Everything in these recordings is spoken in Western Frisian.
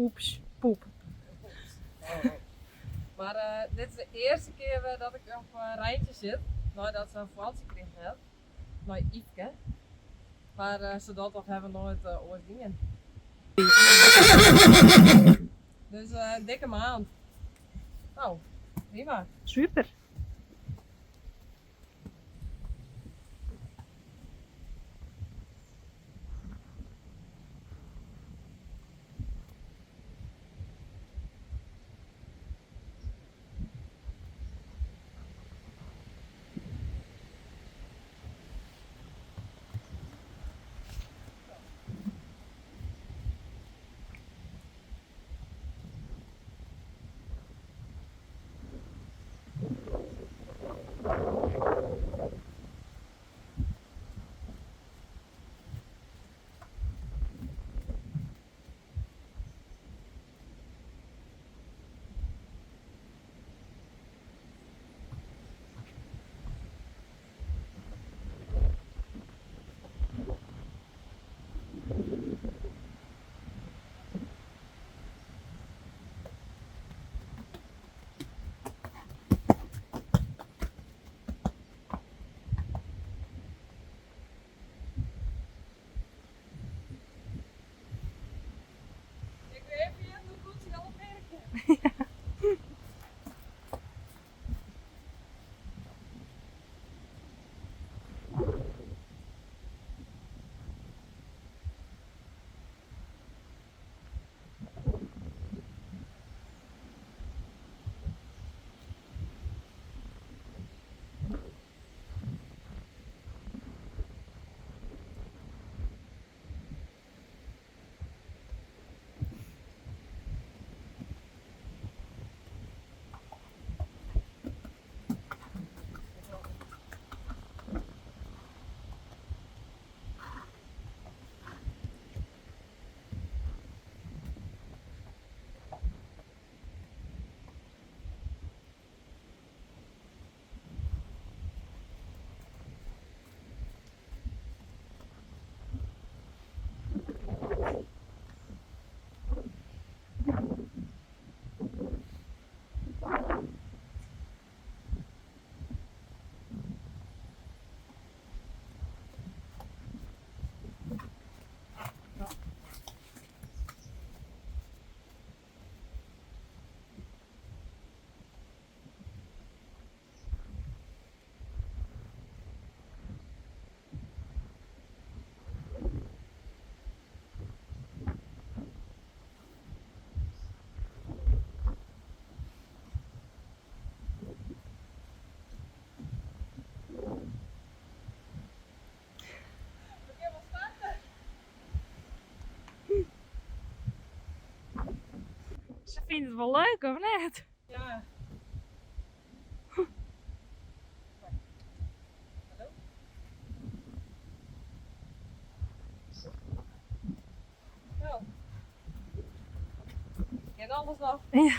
Oeps, poep. Mar dit is de earste kear wer dat ik op Reintje sit, neidat se in foaltsje krigen hat. Nei Yfke. Mar se docht of hawwe we noait oars dien. Dus in dikke maand. No, prima. Super. Ik weet even hoe goed ze al werken. We kinne wol starte. Se fynt it wol leuk, of net? Ja. Hallo? No. Kin alles noch. Ja.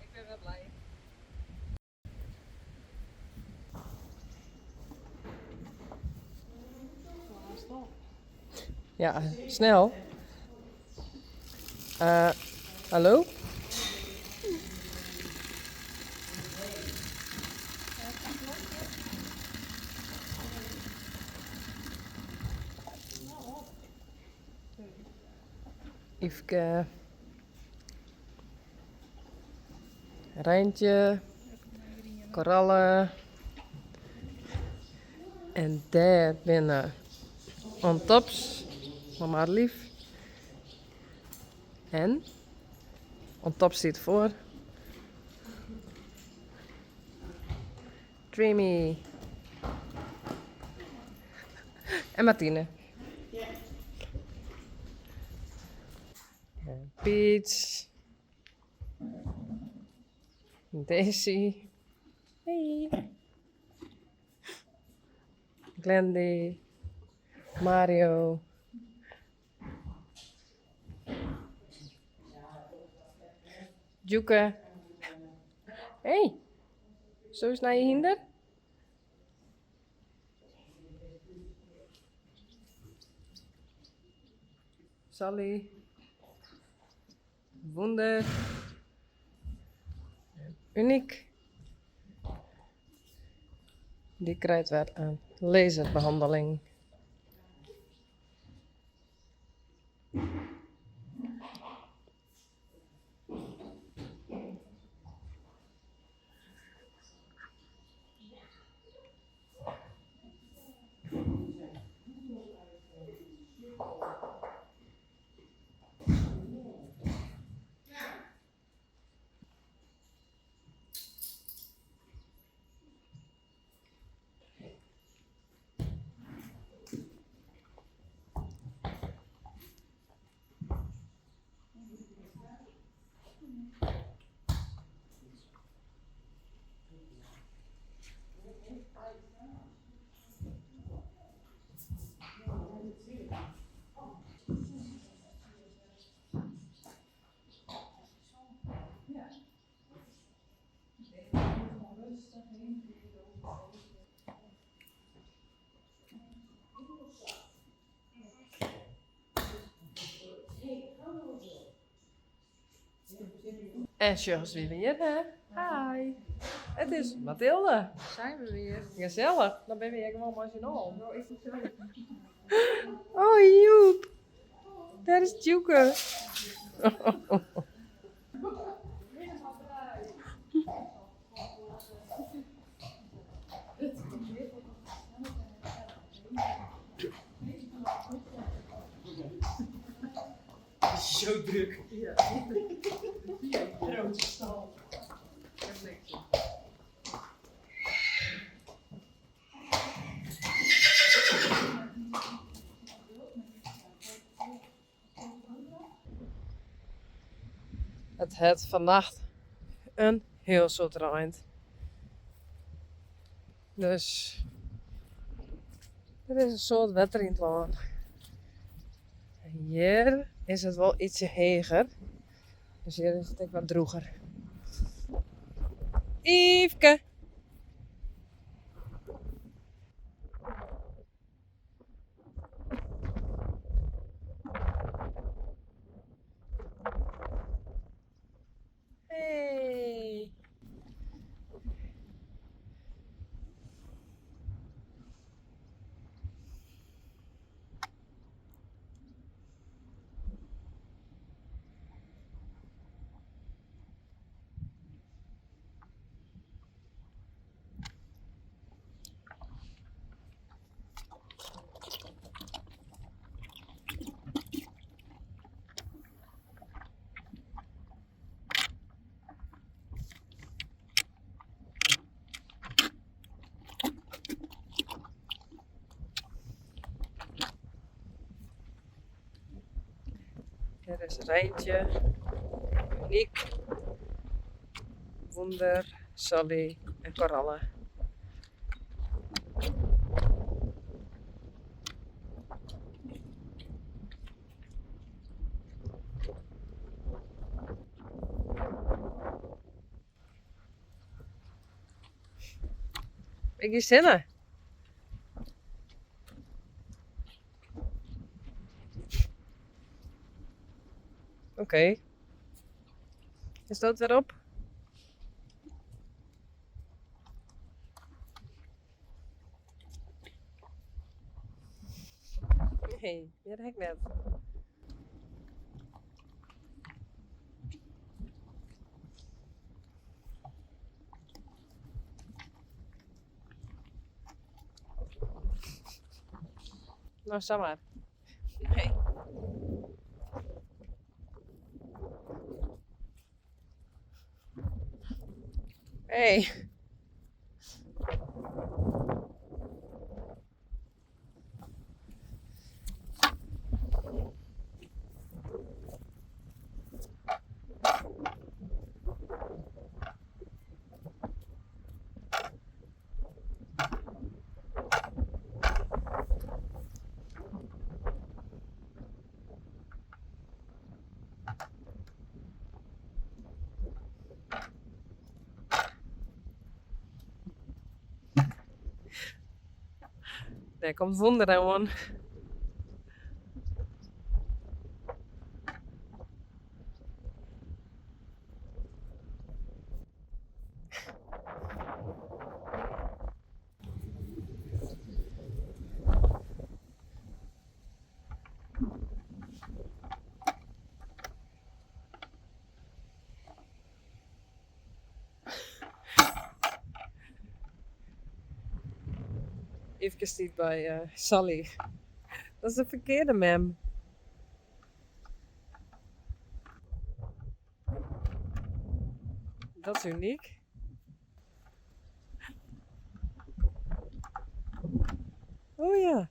Ik bin wer blij. Ja, snel. Hallo? Yfke. Reintje. Koralle. En dêr binne On Tops mei Madelief. En On Top stiet foar. Dreamy. En Martine. En Peach. Daisy. Hey. Glendy, Mario. Djoeke. Hey, zo is naar je hinder? Sally. Wonder. Uniek. Die krijgt weer een laserbehandeling. En sjogge we weer, hè? Hi. It is Mathilde. Zijn we weer. Gesellich. Dan binne we gewoan mei syn allen. Oh, Joep. Daar is Djoeke. Zo druk. Grote stal. Ik heb niks. It hat fannacht in hiel soad reind. Dus der is in soad wetter yn it lân. En hjir is it wol ytsje heger. Dus hjir is it ek wat drûger. Yfke! Hey. Dêr is Reintje, Uniek, Wûnder, Sally en Koralle. Ik gean sinne. Oké. Is dat weer op? Nee, dat heb ik net. No, sa mar. Nee. Hey. Dêr komt Wûnder oan. Yfke stiet by Sally. Dat is de ferkearde mem. Dat is unyk. Oh ja.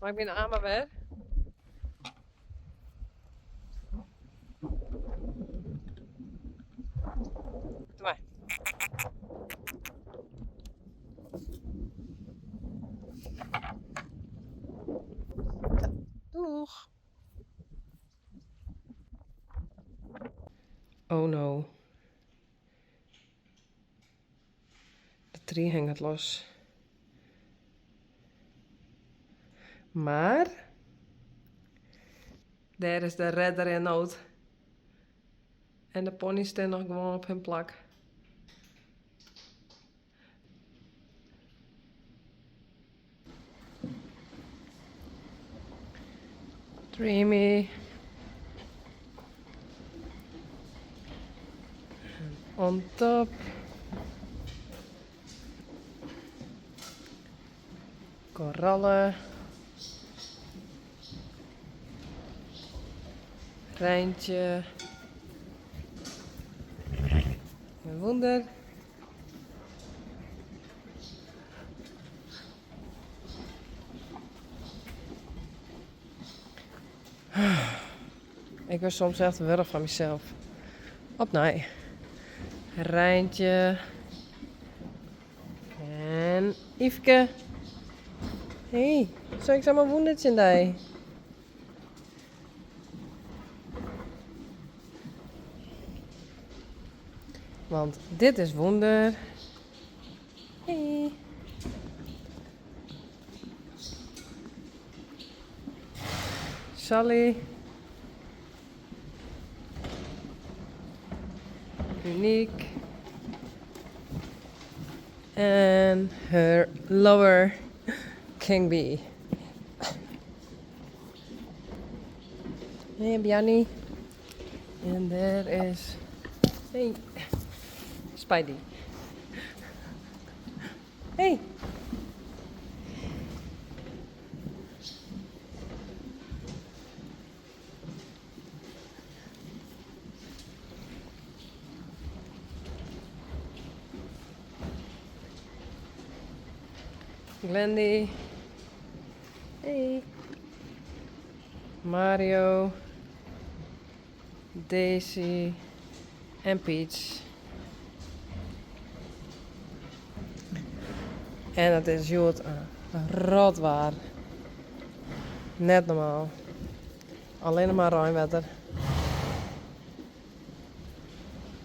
Mei ik myn amer wer? Doe mar. Doeg! Oh no. De trie hinget los. Mar dêr is de redder in nood. En de pony's stean noch gewoan op hun plak. Dreamy. On top. Koralle. Reintje. En Wûnder. Ik wurd soms echt wurch fan mysels. Opnij. Reintje. En Yfke. Hé, sei ik samar wûnder tsjin dy? Want dit is wûnder. Hey. Sally. Uniek. En her lover King Bee. Hey Bjanny. En dêr is hey, Spidey. Hey. Glendy. Hey. Mario. Daisy. En Peach. En it is hjoed rot waar. Net normaal. Allinnich mar reinwetter.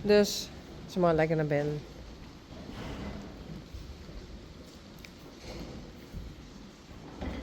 Dus se mei lekker nei binnen.